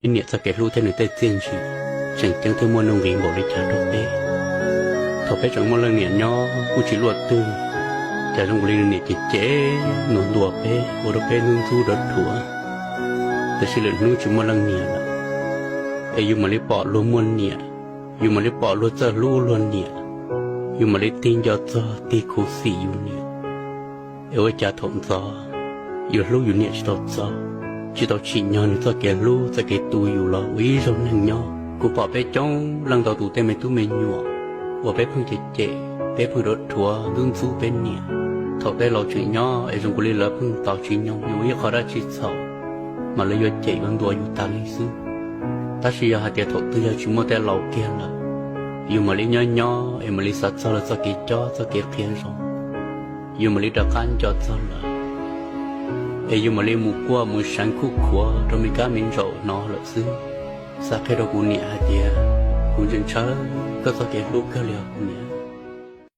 Ib niam txoj kev hlub thiab nws tej txiaj ntsig tseem ceeb thiab muaj nuj nqis npaum li cas rau peb. Thaum peb tseem muaj leej niam nyob kuj tsis luaj twg, cas zoo li nws niam cem cem ntuas ntuas peb ua rau peb ntxub ntxub rov rhuav. Tiam sis lwm hnub tsis muaj leej niam lawm, es yus mam li pom luag muaj niam, yus mam li pom luag txawj hlub luag niam, yus mam li tig nco txog tig khuv xim yus niam. Es ua cas thaum ntxov yus hlub yus niam tsis tau txog, tsis tau tsim nyog nws txoj kev hlub txoj kev tu yus los ua ib zaug neeg nyob. Kuv pom peb coob leej ntau tus tej me tub me nyuam uas peb pheej cem cem, peb pheej rov rhuav ntxub ntxub peb niam. Thaum tej laus tseem nyob es zoo li lawv pheej tos tsis nyoog yus ib qho dab tsi txhaum, mas lawv yuav cem yuav ntuas yus tas li xwb. Tab sis yog hais tias thaum twg yog tsis muaj tej laus kiag lawm, yus mam li nyob nyob es mam li xav txog lawv txoj kev cob txoj kev qhia zoo, yus mam li rov qab nco txog lawv, es yus mam li mus quaj mus seev khuj khuav rau me kab me ntsaum hnov lawm xwb. Xav qhia rau kuv niam hais tias kuv ntse ntshaw koj txoj kev hlub kawg li os kuv niam.